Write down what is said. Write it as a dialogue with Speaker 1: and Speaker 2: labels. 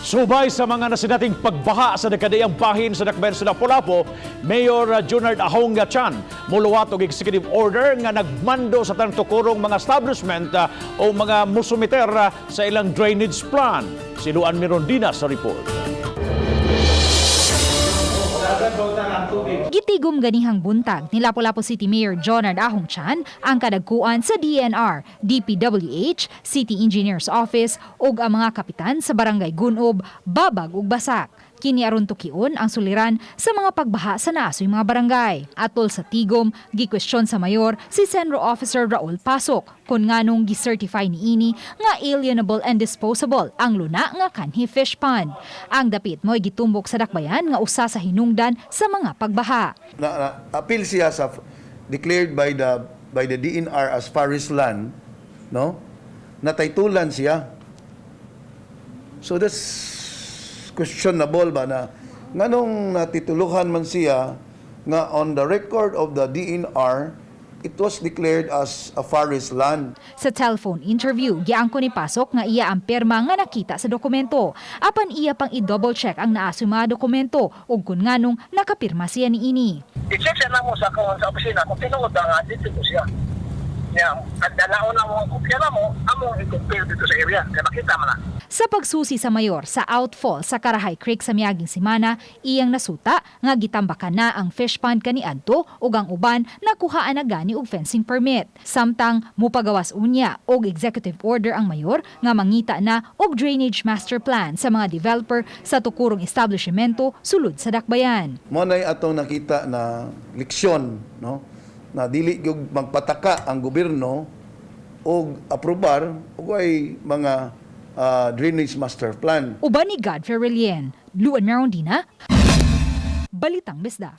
Speaker 1: Subay sa mga nasinating pagbaha sa nagkadaiyang bahin sa dakbayan sa Lapu-Lapu, Mayor Junard Ahong Chan muluwat og executive order nga nagmando sa tanang tukurong mga establishment o mga musumiter sa ilang drainage plan. Si Luan Mirondina sa report.
Speaker 2: Gitigom ganihang buntag ni Lapu-Lapu City Mayor Jonard Ahong Chan ang kadagkuan sa DENR, DPWH, City Engineers Office ug ang mga kapitan sa Barangay Gunob, Babag ug Basak. Kini aron tukion ang suliran sa mga pagbaha sa naasoy mga barangay. Atol sa tigom, gikwestiyon sa mayor si CENRO Officer Raul Pasok kung nganong gi-certify niini nga alienable and disposable ang luna nga kanhi fish pond. Ang dapit mo'y gitumbok sa dakbayan nga usa sa hinungdan sa mga pagbaha.
Speaker 3: Na appeal siya sa declared by the DENR as forest land, no? Nataytulan siya. So that's questionable ba na nganong natituluhan man siya nga on the record of the DENR it was declared as a forest land?
Speaker 2: Sa telephone interview, giangko ni Pasok nga iya ang perma nga nakita sa dokumento. Apan iya pang i-double check ang naasoy mga dokumento ug kun nganong nakapirma siya niini.
Speaker 4: I-check siya namo sa opisina kung tinuod ba nga dito ko siya. Ya, at dalaon na mo ang kopya na mo, among i-compare dito sa area. Kaya makita man na.
Speaker 2: Sa pagsusi sa mayor sa outfall sa Karahay Creek sa miaging semana, iyang nasuta nga gitambakan na ang fish pond kaniadto ug ang uban nakuhaan na gani og fencing permit. Samtang mupagawas unya og executive order ang mayor nga mangita na og drainage master plan sa mga developer sa tukurong establishmento sulod sa dakbayan.
Speaker 3: Mo nay atong nakita na leksyon, no, na dili gyud magpataka ang gobyerno og aprobar og ay mga drainage master plan.
Speaker 2: Uban ni Godfrey Relien, Luan Merondina, Balitang Bisdak.